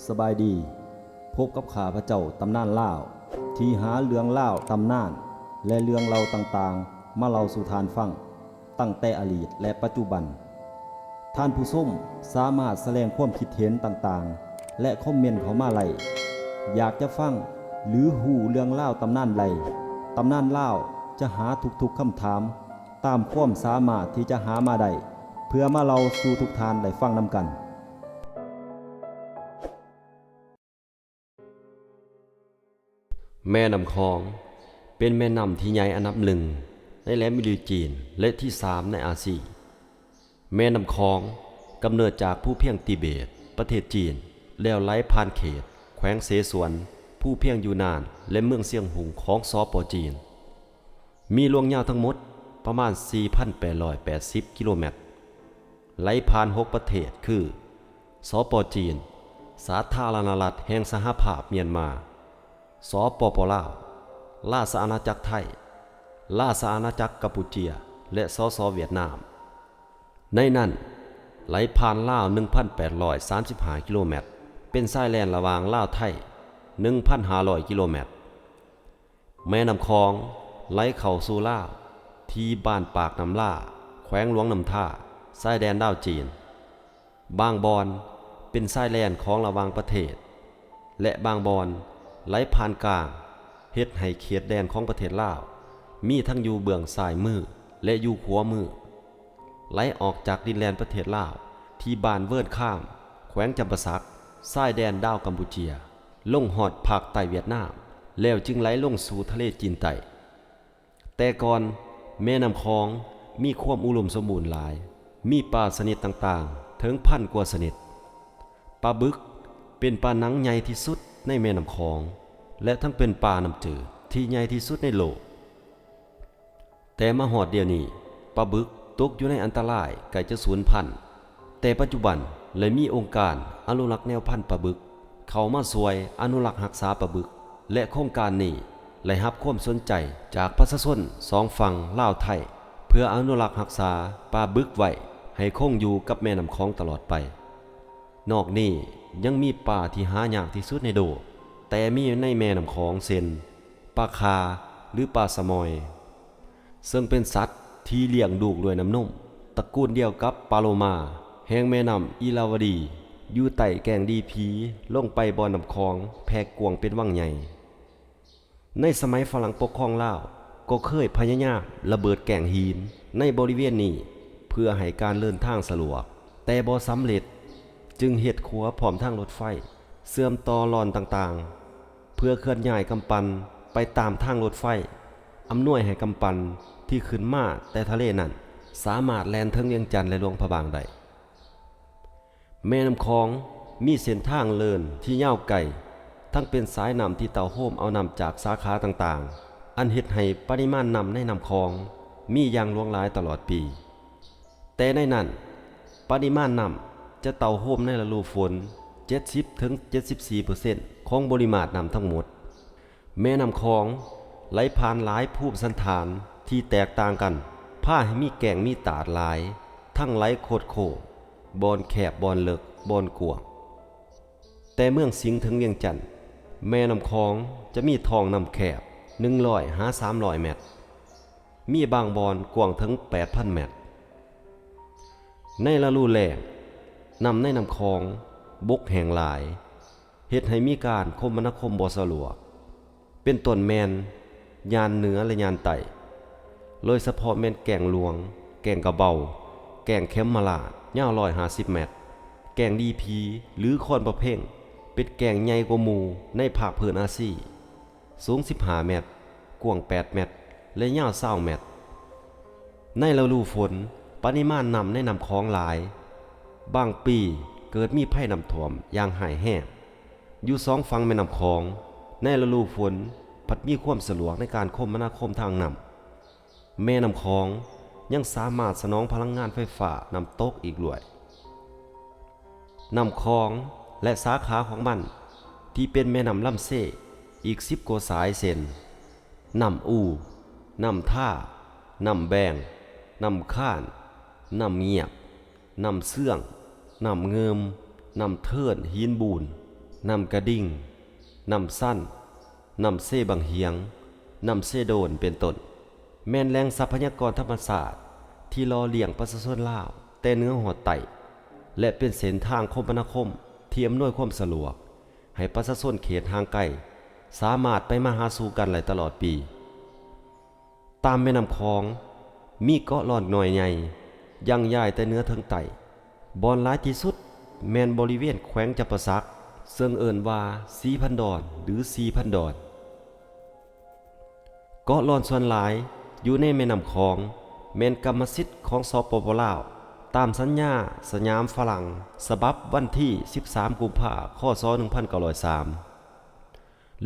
ສະບາຍດີ, ພົບກັບຂ້າພະເຈົ້າຕຳນານລາວ ທີ່ຫາເລື່ອງລາວຕຳນານ ແລະ ເລື່ອງເລົ່າຕ່າງໆ ມາເລົ່າສູ່ທ່ານຟັງ ຕັ້ງແຕ່ອະດີດ ແລະ ປັດຈຸບັນ. ທ່ານຜູ້ຊົມສາມາດສະແດງຄວາມຄິດເຫັນຕ່າງໆ ແລະ ຄອມເມັນເຂົ້າມາໄດ້. ຢາກຈະຟັງ ຫຼື ຮູ້ເລື່ອງລາວຕຳນານໃດ, ຕຳນານລາວຈະຫາທຸກໆຄຳຖາມ ຕາມຄວາມສາມາດທີ່ຈະຫາມາໄດ້ ເພື່ອມາເລົ່າສູ່ທຸກທ່ານໄດ້ຟັງນຳກັນ. ແມ່ນ້ຳຂອງ ເປັນແມ່ນ້ຳທີ່ໃຫຍ່ອັນດັບໜຶ່ງໃນແຫຼມມະຍຸດຈີນ ແລະ ທີສາມໃນອາຊີ. ແມ່ນ້ຳຂອງກຳເນີດຈາກພູພຽງຕິເບດ ປະເທດຈີນ ແລ້ວໄຫຼຜ່ານເຂດແຂວງເສສວນ, ພູພຽງຢູນານ ແລະ ເມືອງຊຽງຮຸງຂອງ ສປ ຈີນ. ມີລວງຍາວທັງໝົດປະມານ ສີ່ພັນແປດຮ້ອຍແປດສິບກິໂລແມັດ, ໄຫຼຜ່ານ ຫົກ ປະເທດ ຄື ສປ ຈີນ, ສາທາລະນະລັດແຫ່ງສະຫະພາບມຽນມາ, ສປປ ລາວ, ລາຊະອານາຈັກໄທ, ລາຊະອານາຈັກກຳປູເຈຍ ແລະ ສສ ຫວຽດນາມ. ໃນນັ້ນ ໄຫຼຜ່ານລາວ ໜຶ່ງພັນແປດຮ້ອຍສາມສິບຫ້າກິໂລແມັດ, ເປັນຊາຍແດນລະຫວ່າງລາວ-ໄທ ໜຶ່ງພັນຫ້າຮ້ອຍກິໂລແມັດ. ແມ່ນ້ຳຂອງໄຫຼເຂົ້າສູ່ລາວ ທີ່ບ້ານປາກນ້ຳລາ, ແຂວງຫຼວງນ້ຳທາ, ຊາຍແດນລາວ-ຈີນ. ບາງບ່ອນເປັນຊາຍແດນຂອງລະຫວ່າງປະເທດ ແລະ ບາງບ່ອນໄຫຼຜ່ານກາງ, ເຮັດໃຫ້ເຂດແດນຂອງປະເທດລາວ ມີທັງຢູ່ເບື້ອງຊ້າຍມື ແລະ ຢູ່ຂວາມື. ໄຫຼອອກຈາກດິນແດນປະເທດລາວ ທີ່ບ້ານເວີນຄາມ, ແຂວງຈຳປາສັກ, ຊາຍແດນລາວ-ກຳປູເຈຍ, ລົງຮອດພາກໃຕ້ຫວຽດນາມ ແລ້ວຈຶ່ງໄຫຼລົງສູ່ທະເລຈີນໃຕ້. ແຕ່ກ່ອນ ແມ່ນ້ຳຂອງມີຄວາມອຸດົມສົມບູນຫຼາຍ, ມີປາຊະນິດຕ່າງໆເຖິງພັນກວ່າຊະນິດ. ປາບຶກເປັນປາໜັງໃຫຍ່ທີ່ສຸດໃນແມ່ນ້ຳຂອງ ແລະ ທັງເປັນປານ້ຳຈືດທີ່ໃຫຍ່ທີ່ສຸດໃນໂລກ. ແຕ່ມາຮອດດຽວນີ້ ປາບຶກຕົກຢູ່ໃນອັນຕະລາຍໃກ້ຈະສູນພັນ, ແຕ່ປັດຈຸບັນໄດ້ມີອົງການອະນຸລັກແນວພັນປາບຶກເຂົ້າມາຊ່ວຍອະນຸລັກຮັກສາປາບຶກ ແລະ ໂຄງການນີ້ໄດ້ຮັບຄວາມສົນໃຈຈາກປະຊາຊົນສອງຝັ່ງລາວ-ໄທ ເພື່ອອະນຸລັກຮັກສາປາບຶກໄວ້ໃຫ້ຄົງຢູ່ກັບແມ່ນ້ຳຂອງຕະຫຼອດໄປ. ນອກນີ້ຍັງມີປາທີ່ຫາຍາກທີ່ສຸດໃນໂລກ ແຕ່ມີໃນແມ່ນ້ຳຂອງ ເຊັ່ນ ປາຂ່າ ຫຼື ປາສະມອຍ ເຊິ່ງເປັນສັດທີ່ລ້ຽງລູກດ້ວຍນ້ຳນົມ ຕະກູນດຽວກັບປາໂລມາ ແຫ່ງແມ່ນ້ຳອີລາວະດີ ຢູ່ໃຕ້ແກ້ງດີພີ ລົງໄປບ່ອນນ້ຳຂອງແຜ່ກວ້າງເປັນວັງໃຫຍ່. ໃນສະໄໝຝຣັ່ງປົກຄອງລາວ ກໍເຄີຍພະຍາຍາມລະເບີດແກ້ງຫີນໃນບໍລິເວນນີ້ ເພື່ອໃຫ້ການເດີນທາງສະດວກ, ແຕ່ບໍ່ສຳເລັດ, ຈຶ່ງເຮັດຂົວພ້ອມທາງລົດໄຟ ເຊື່ອມຕໍ່ລອນຕ່າງໆ ເພື່ອເຄື່ອນຍ້າຍກຳປັ່ນໄປຕາມທາງລົດໄຟ, ອຳນວຍໃຫ້ກຳປັ່ນທີ່ຂຶ້ນມາແຕ່ທະເລນັ້ນ ສາມາດແລ່ນເຖິງວຽງຈັນ ແລະ ຫຼວງພະບາງໄດ້. ແມ່ນ້ຳຂອງມີເສັ້ນທາງເດີນທີ່ຍາວໄກ, ທັງເປັນສາຍນ້ຳທີ່ເຕົ້າໂຮມເອົານ້ຳຈາກສາຂາຕ່າງໆ, ອັນເຮັດໃຫ້ປະລິມານນ້ຳໃນນ້ຳຂອງມີຢ່າງຫຼວງຫຼາຍຕະຫຼອດປີ. ແຕ່ໃນນັ້ນ, ປະລິມານນ້ຳຈະເຕົ້າໂຮມໃນລະດູຝົນ ເຈັດສິບເຖິງເຈັດສິບສີ່ເປີເຊັນຂອງບໍລິມາດນ້ຳທັງໝົດ. ແມ່ນ້ຳຂອງໄຫຼຜ່ານຫຼາຍພູມສັນຖານທີ່ແຕກຕ່າງກັນ, ພາໃຫ້ມີແກ້ງມີຕາດຫຼາຍ, ທັງໄຫຼຄົດໂຄ້ງ, ບ່ອນແຄບ, ບ່ອນເລິກ, ບ່ອນກວ້າງ. ແຕ່ເມືອງສິງເຖິງວຽງຈັນ, ແມ່ນ້ຳຂອງຈະມີທ້ອງນ້ຳແຄບ ໜຶ່ງຮ້ອຍຫາສາມຮ້ອຍແມັດ, ມີບາງບ່ອນກວ້າງເຖິງແປດພັນແມັດ. ໃນລະດູແລ້ງ, ນ້ຳໃນນ້ຳຂອງບົກແຫ້ງຫຼາຍ, ເຮັດໃຫ້ມີການຄົມມະນາຄົມບໍ່ສະດວກ, ເປັນຕົ້ນແມ່ນຍານເໜືອ ແລະ ຍານໃຕ້, ໂດຍສະເພາະແມ່ນແກ້ງຫຼວງ, ແກ້ງກະເບົາ, ແກ້ງເຂັມມະລາດ, ຍາວຮ້ອຍຫ້າສິບແມັດ, ແກ້ງດີພີ ຫຼື ຄອນປະເພັງ, ເປັນແກ້ງໃຫຍ່ກວ່າໝູ່ໃນພາກພື້ນອາຊີ, ສູງສິບຫ້າແມັດ, ກວ້າງແປດແມັດ ແລະ ຍາວຊາວແມັດ. ໃນລະດູຝົນ, ປະລິມານນ້ຳໃນນ້ຳຂອງຫຼາຍ, ບາງປີເກີດມີໄພນ້ຳຖ້ວມຢ່າງຮ້າຍແຮງ. ຢູ່ສອງຝັ່ງແມ່ນ້ຳຂອງ, ໃນລະດູຝົນ ພັດມີຄວາມສະດວກໃນການຄົມມະນາຄົມທາງນ້ຳ. ແມ່ນ້ຳຂອງຍັງສາມາດສະໜອງພະລັງງານໄຟຟ້ານ້ຳຕົກອີກດ້ວຍ. ນ້ຳຂອງ ແລະ ສາຂາຂອງມັນ ທີ່ເປັນແມ່ນ້ຳລຳເຊອີກສິບກວ່າສາຍ ເຊັ່ນ ນ້ຳອູ, ນ້ຳທາ, ນ້ຳແບງ, ນ້ຳຄານ, ນ້ຳງຽບ, ນ້ຳເຊື່ອງ, ນ້ຳເງິມ, ນ້ຳເທີນ, ຫີນບູນ, ນ້ຳກະດິງ, ນ້ຳຊັນ, ນ້ຳເຊບັ້ງຫຽງ, ນ້ຳເຊໂດນ ເປັນຕົ້ນ, ແມ່ນແຫຼ່ງຊັບພະຍາກອນທຳມະຊາດທີ່ຫຼໍ່ລ້ຽງປະຊາຊົນລາວແຕ່ເໜືອຮອດໃຕ້ ແລະ ເປັນເສັ້ນທາງຄົມມະນາຄົມທີ່ອຳນວຍຄວາມສະດວກໃຫ້ປະຊາຊົນເຂດຫ່າງໄກສາມາດໄປມາຫາສູ່ກັນໄດ້ຕະຫຼອດປີ. ຕາມແມ່ນ້ຳຂອງ ມີເກາະລ້ອນນ້ອຍໃຫຍ່ ຢ່າງຢາຍແຕ່ເໜືອເຖິງໃຕ້. ບ່ອນຫຼາຍທີ່ສຸດແມ່ນບໍລິເວນແຂວງຈຳປາສັກ ເຊິ່ງເອີ້ນວ່າສີພັນດອນ ຫຼື ສີ່ພັນດອນ. ເກາະລ້ອນສ່ວນຫຼາຍຢູ່ໃນແມ່ນ້ຳຂອງ ແມ່ນກຳມະສິດຂອງ ສປປ ລາວ ຕາມສັນຍາສຍາມຝຣັ່ງ ສະບັບວັນທີສິບສາມ ກຸມພາ ຄ.ສ. ໜຶ່ງພັນເກົ້າຮ້ອຍສາມ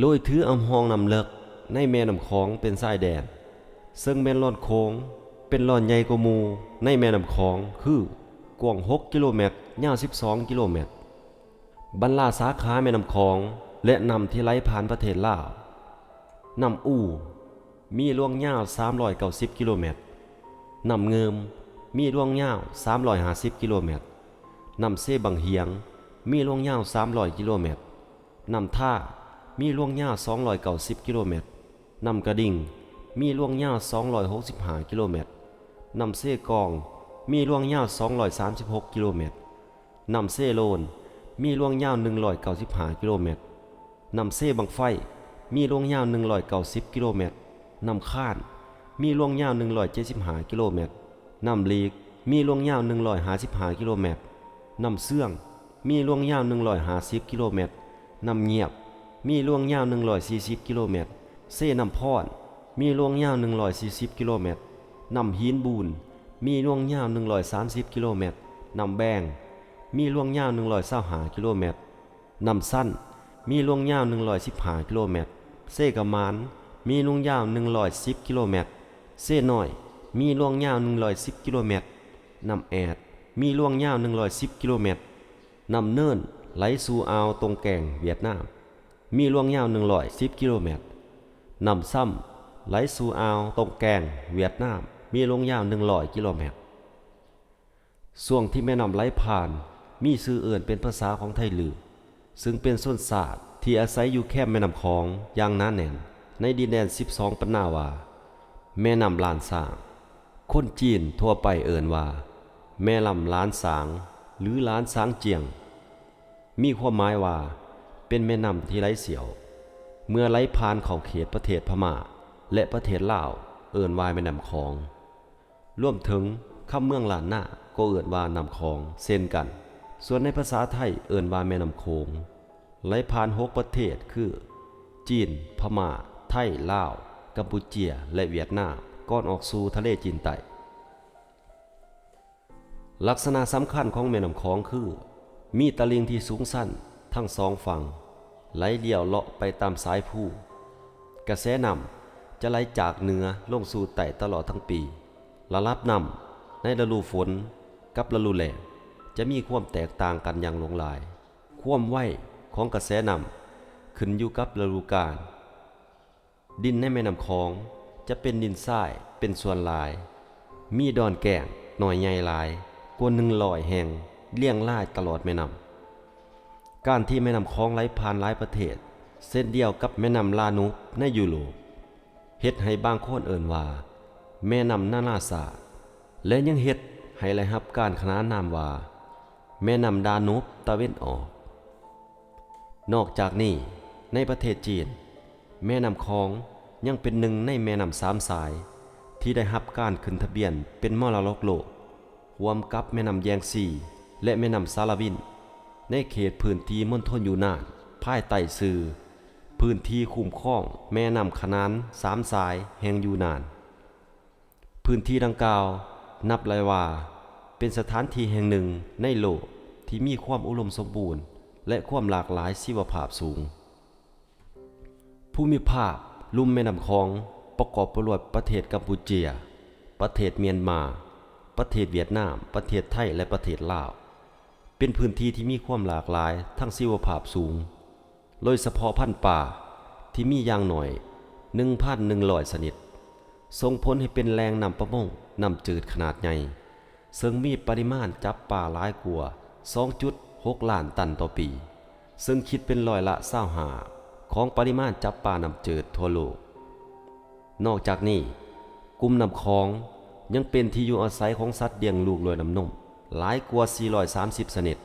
ໂດຍຖືເອົາຮ່ອງນ້ຳເລິກໃນແມ່ນ້ຳຂອງເປັນຊາຍແດນ, ເຊິ່ງແມ່ນລ້ອນໂຂງເປັນລ້ອນໃຫຍ່ກວ່າໝູ່ໃນແມ່ນ້ຳຂອງ ຄື ກວ້າງຫົກກິໂລແມັດ, ຍາວສິບສອງກິໂລແມັດ. ບັນດາສາຂາແມ່ນ້ຳຂອງ ແລະ ນ້ຳທີ່ໄຫຼຜ່ານປະເທດລາວ, ນ້ຳອູ ມີລວງຍາວສາມຮ້ອຍເກົ້າສິບກິໂລແມັດ, ນ້ຳງື່ມ ມີລວງຍາວສາມຮ້ອຍຫ້າສິບກິໂລແມັດ, ນ້ຳເຊບັ້ງຫຽງ ມີລວງຍາວສາມຮ້ອຍກິໂລແມັດ, ນ້ຳທາ ມີລວງຍາວສອງຮ້ອຍເກົ້າສິບກິໂລແມັດ, ນ້ຳກະດິງ ມີລວງຍາວສອງຮ້ອຍຫົກສິບຫ້າກິໂລແມັດ, ນ້ຳເຊກອງ ມີລວງຍາວສອງຮ້ອຍສາມສິບຫົກກິໂລແມັດ, ນ້ຳເຊໂລນ ມີລວງຍາວໜຶ່ງຮ້ອຍເກົ້າສິບຫ້າກິໂລແມັດ, ນ້ຳເຊບັ້ງໄຟ ມີລວງຍາວໜຶ່ງຮ້ອຍເກົ້າສິບກິໂລແມັດ, ນ້ຳຄານ ມີລວງຍາວໜຶ່ງຮ້ອຍເຈັດສິບຫ້າກິໂລແມັດ, ນ້ຳລີກ ມີລວງຍາວໜຶ່ງຮ້ອຍຫ້າສິບຫ້າກິໂລແມັດ, ນ້ຳເຊື່ອງ ມີລວງຍາວໜຶ່ງຮ້ອຍຫ້າສິບກິໂລແມັດ, ນ້ຳງຽບ ມີລວງຍາວໜຶ່ງຮ້ອຍສີ່ສິບກິໂລແມັດ, ເຊນ້ຳພອນ ມີລວງຍາວໜຶ່ງຮ້ອຍສີ່ສິບກິໂລແມັດ, ນ້ຳຫີນບູນ ມີລວງຍາວໜຶ່ງຮ້ອຍສາມສິບກິໂລແມັດ, ນ້ຳແບງ ມີລວງຍາວໜຶ່ງຮ້ອຍຊາວຫ້າກິໂລແມັດ, ນ້ຳຊັນ ມີລວງຍາວໜຶ່ງຮ້ອຍສິບຫ້າກິໂລແມັດ, ເຊກະໝານ ມີລວງຍາວໜຶ່ງຮ້ອຍສິບກິໂລແມັດ, ເຊນ້ອຍ ມີລວງຍາວໜຶ່ງຮ້ອຍສິບກິໂລແມັດ, ນ້ຳແອດ ມີລວງຍາວໜຶ່ງຮ້ອຍສິບກິໂລແມັດ, ນ້ຳເນີນ ໄຫຼສູ່ອ່າວຕົງແກງຫວຽດນາມ ມີລວງຍາວໜຶ່ງຮ້ອຍສິບກິໂລແມັດ, ນ້ຳຊຳ ໄຫຼສູ່ອ່າວຕົງແກງຫວຽດນາມ ມີລວງຍາວໜຶ່ງຮ້ອຍກິໂລແມັດ. ຊ່ວງທີ່ແມ່ນ້ຳໄຫຼຜ່ານ ມີຊື່ເອີ້ນເປັນພາສາຂອງໄທລື້ ເຊິ່ງເປັນຊົນຊາດທີ່ອາໄສຢູ່ແຄມແມ່ນ້ຳຂອງຢ່າງໜາແໜ້ນໃນດິນແດນສິບສອງປັນນາວ່າ ແມ່ນ້ຳລ້ານຊ້າງ. ຄົນຈີນທົ່ວໄປເອີ້ນວ່າ ແມ່ນ້ຳລ້ານຊ້າງ ຫຼື ລ້ານຊ້າງຈຽງ, ມີຄວາມໝາຍວ່າເປັນແມ່ນ້ຳທີ່ໄຫຼສ່ຽວ ເມື່ອໄຫຼຜ່ານເຂົ້າເຂດປະເທດພະມ້າ ແລະ ປະເທດລາວ ເອີ້ນວ່າແມ່ນ້ຳຂອງ. ລວມເຖິງຄຳເມືອງລ້ານນາກໍເອີ້ນວ່ານ້ຳຂອງເຊັ່ນກັນ, ສ່ວນໃນພາສາໄທເອີ້ນວ່າແມ່ນ້ຳໂຂງ, ໄຫຼຜ່ານຫົກປະເທດຄື ຈີນ, ພະມ້າ, ໄທ, ລາວ, ກຳປູເຈຍ ແລະ ຫວຽດນາມ ກ່ອນອອກສູ່ທະເລຈີນໃຕ້. ລັກສະນະສຳຄັນຂອງແມ່ນ້ຳຂອງຄື ມີຕະລິ່ງທີ່ສູງຊັນທັງສອງຝັ່ງ, ໄຫຼລ້ຽວເລາະໄປຕາມສາຍພູ. ກະແສນ້ຳຈະໄຫຼຈາກເໜືອລົງສູ່ໃຕ້ຕະຫຼອດທັງປີ. ລະດັບນ້ຳໃນລະດູຝົນກັບລະດູແລ້ງຈະມີຄວາມແຕກຕ່າງກັນຢ່າງຫຼວງຫຼາຍ. ຄວາມໄວຂອງກະແສນ້ຳຂຶ້ນຢູ່ກັບລະດູການ. ດິນໃນແມ່ນ້ຳຂອງຈະເປັນດິນຊາຍເປັນສ່ວນຫຼາຍ, ມີດອນແກ້ງນ້ອຍໃຫຍ່ຫຼາຍກວ່າໜຶ່ງຮ້ອຍແຫ່ງລຽງລາຍຕະຫຼອດແມ່ນ້ຳ. ການທີ່ແມ່ນ້ຳຂອງໄຫຼຜ່ານຫຼາຍປະເທດ ເຊັ່ນດຽວກັບແມ່ນ້ຳລານູບໃນຢູໂຣບ, ເຮັດໃຫ້ບາງຄົນເອີ້ນວ່າແມ່ນ້ຳນານາຊາດ ແລະ ຍັງເຮັດໃຫ້ໄດ້ຮັບການຂນານນາມວ່າ ແມ່ນ້ຳດານູບຕາເວັນອອກ. ນອກຈາກນີ້, ໃນປະເທດຈີນ, ແມ່ນ້ຳຂອງຍັງເປັນໜຶ່ງໃນແມ່ນ້ຳສາມສາຍທີ່ໄດ້ຮັບການຂຶ້ນທະບຽນເປັນມໍລະດົກໂລກ, ຮ່ວມກັບແມ່ນ້ຳແຢງຊີ ແລະ ແມ່ນ້ຳສາລະວິນ ໃນເຂດພື້ນທີ່ມົນທົນຢູນານ ພາຍໃຕ້ຊື່ ພື້ນທີ່ຄຸ້ມຄອງແມ່ນ້ຳຂະໜານສາມສາຍແຫ່ງຢູນານ. ພື້ນທີ່ດັ່ງກ່າວນັບໄດ້ວ່າເປັນສະຖານທີ່ແຫ່ງໜຶ່ງໃນໂລກທີ່ມີຄວາມອຸດົມສົມບູນ ແລະ ຄວາມຫຼາກຫຼາຍຊີວະພາບສູງ. ພູມິພາກລຸ່ມແມ່ນ້ຳຂອງປະກອບໄປດ້ວຍປະເທດກຳປູເຈຍ, ປະເທດມຽນມາ, ປະເທດຫວຽດນາມ, ປະເທດໄທ ແລະ ປະເທດລາວ ເປັນພື້ນທີ່ທີ່ມີຄວາມຫຼາກຫຼາຍທາງຊີວະພາບສູງ. ໂດຍສະເພາະພັນປາທີ່ມີຢ່າງໜ້ອຍໜຶ່ງພັນໜຶ່ງຮ້ອຍຊະນິດ ສົ່ງຜົນໃຫ້ເປັນແຫຼ່ງນ້ຳປະມົງນ້ຳຈືດຂະໜາດໃຫຍ່ ເຊິ່ງມີປະລິມານຈັບປາຫຼາຍກວ່າສອງຈຸດຫົກລ້ານຕັນຕໍ່ປີ. ເຊິ່ງຄິດເປັນຮ້ອຍລະຊາວຫ້າຂອງປະລິມານຈັບປານ້ຳຈືດທົ່ວໂລກ. ນອກຈາກນີ້, ກຸ່ມນ້ຳຂອງຍັງເປັນທີ່ຢູ່ອາໄສຂອງສັດລ້ຽງລູກດ້ວຍນ້ຳນົມຫຼາຍກວ່າສີ່ຮ້ອຍສາມສິບຊະນິດ,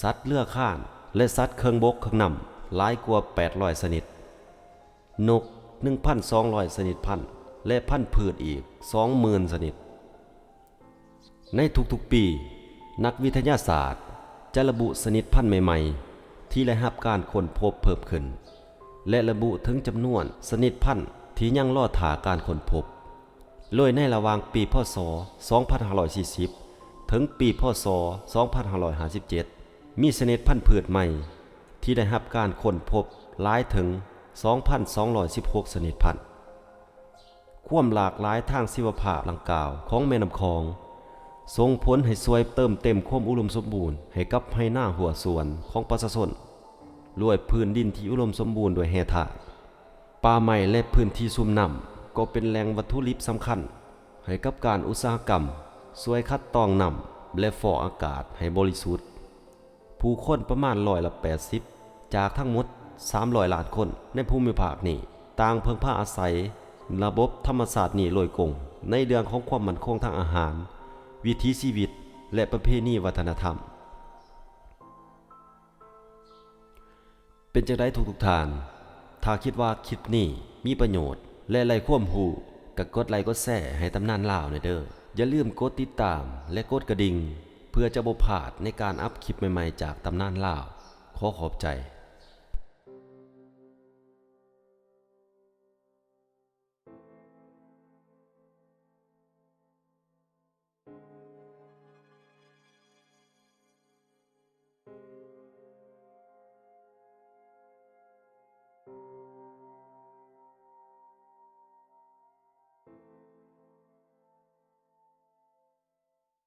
ສັດເລືອຄານ ແລະ ສັດເຄິ່ງບົກເຄິ່ງນ້ຳຫຼາຍກວ່າແປດຮ້ອຍຊະນິດ, ນົກໜຶ່ງພັນສອງຮ້ອຍຊະນິດພັນ ແລະ ພັນພືດອີກສອງໝື່ນຊະນິດ. ໃນທຸກໆປີ, ນັກວິທະຍາສາດຈະລະບຸຊະນິດພັນໃໝ່ໆ ທີ່ໄດ້ຮັບການຄົ້ນພົບເພີ່ມຂຶ້ນ ແລະ ລະບຸເຖິງຈຳນວນຊະນິດພັນທີ່ຍັງລໍຖ້າການຄົ້ນພົບ. ໂດຍໃນລະຫວ່າງປີ ພ.ສ. ສອງພັນຫ້າຮ້ອຍສີ່ສິບ ເຖິງປີ ພ.ສ. ສອງພັນຫ້າຮ້ອຍຫ້າສິບເຈັດ ມີຊະນິດພັນພືດໃໝ່ທີ່ໄດ້ຮັບການຄົ້ນພົບຫຼາຍເຖິງສອງພັນສອງຮ້ອຍສິບຫົກຊະນິດພັນ. ຄວາມຫຼາກຫຼາຍທາງຊີວະພາບດັ່ງກ່າວຂອງແມ່ນ້ຳຂອງ ສົ່ງຜົນໃຫ້ຊ່ວຍເຕີມເຕັມຄວາມອຸດົມສົມບູນໃຫ້ກັບໄຮ່ນາຮົ້ວສວນຂອງປະຊາຊົນ, ດ້ວຍພື້ນດິນທີ່ອຸດົມສົມບູນດ້ວຍແຮ່ທາດ, ປ່າໄມ້ ແລະ ພື້ນທີ່ຊຸມນ້ຳ ກໍເປັນແຫຼ່ງວັດຖຸດິບສຳຄັນໃຫ້ກັບການອຸດສາຫະກຳ, ຊ່ວຍຂັດກອງນ້ຳ ແລະ ຟອກອາກາດໃຫ້ບໍລິສຸດ. ຜູ້ຄົນປະມານຮ້ອຍລະແປດສິບຈາກທັງໝົດສາມຮ້ອຍລ້ານຄົນໃນພູມິພາກນີ້ ຕ່າງເພິ່ງພາອາໄສລະບົບທຳມະຊາດນີ້ໂດຍກົງ ໃນເລື່ອງຂອງຄວາມໝັ້ນຄົງທາງອາຫານ, ວິຖີຊີວິດ ແລະ ປະເພນີວັດທະນະທຳ. ເປັນຈັ່ງໃດທຸກໆທ່ານ? ຖ້າຄິດວ່າຄລິບນີ້ມີປະໂຫຍດ ແລະ ໄດ້ຄວາມຮູ້ ກໍກົດໄລກົດແຊໃຫ້ຕຳນານລາວແດ່ເດີ້. ຢ່າລືມກົດຕິດຕາມ ແລະ ກົດກະດິ່ງ ເພື່ອຈະບໍ່ພາດໃນການອັບຄລິບໃໝ່ໆຈາກຕຳນານລາວ. ຂໍຂອບໃຈ.